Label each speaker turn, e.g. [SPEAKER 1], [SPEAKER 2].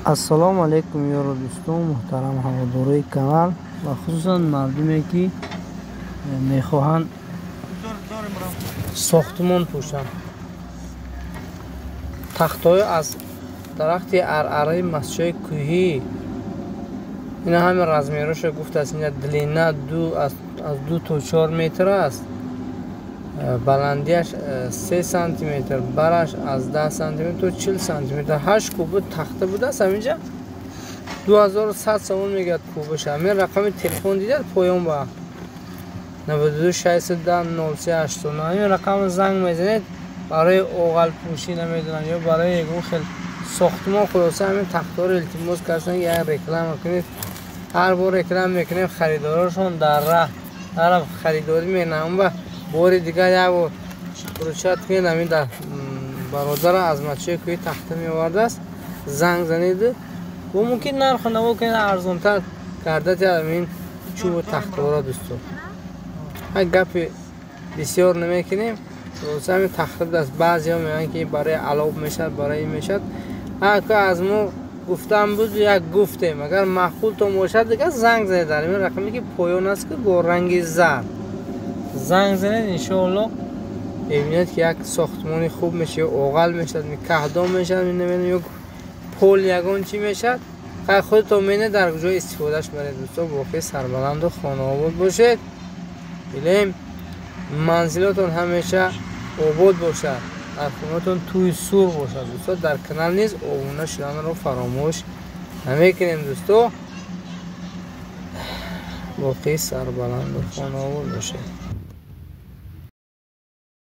[SPEAKER 1] Ассалому алайкум, ёру дӯстон, муҳтарам ҳаводорои канал ва хусусан мардуме, ки мехоҳанд сохтмон пӯшанд. Тахтҳои аз дарахти аръараи масчои кӯҳӣ, ина ҳами размероша гуфтааст. Ина длина аз 2 то 4 метр аст, баландиаш 3 сантиметр, бараш аз 10 сантиметр то 40 сантиметр. Ҳашт куби тахта будааст. Ҳаминҷа 2100 сомон мегӯяд кубаша. Ҳамин рақами телефон дидад поён ба 92 610 03 89, ҳамин рақамро занг мезанед барои оғалпӯшӣ, намедонам, ё барои ягон хел сохтмон. Хулоса, ҳамин тахтаҳоро илтимос карданд, як реклама кунед. Ҳар бор реклама мекунем, харидорошон дар раҳ тараф харидорӣ менамон. Ба бори дигар як бор ручат кунед. Ҳамин дар бародара аз мачои кӯҳи тахта меовардааст. Занг занед, бо мумкин нарху наво кунед, арзонтар карда ҳамин чӯбу тахтаҳоро. Дӯстон, гапи бисёр намекунем. Хулоса, ҳамин тахта будааст. Баъзеҳо мегӯянд, ки барои алоб мешавад, барои ин мешавад. Ҳа, аз мо гуфтан буд, як гуфтем. Агар маъқултон бошад, дигар занг занед дар ин рақаме, ки поён аст, ки бо ранги зард. Занг занед, иншоалло, мебинед, ки як сохтмони хуб мешавад, оғал мешавад, каҳдон мешавад, намедонам, ё пол, ягон чӣ мешавад. Хай, худатон менед, дар куҷо истифодаш баред. Дӯсто, боқӣ сарбаланду хонаобод бошед. Билем, манзилотон ҳамеша обод бошад, дар хонатон тӯи сур бошад. Дӯсто, дар канал низ обуна шуданро фаромӯш намекунем. Дӯсто, боқӣ сарбаланду хонаобод бошед.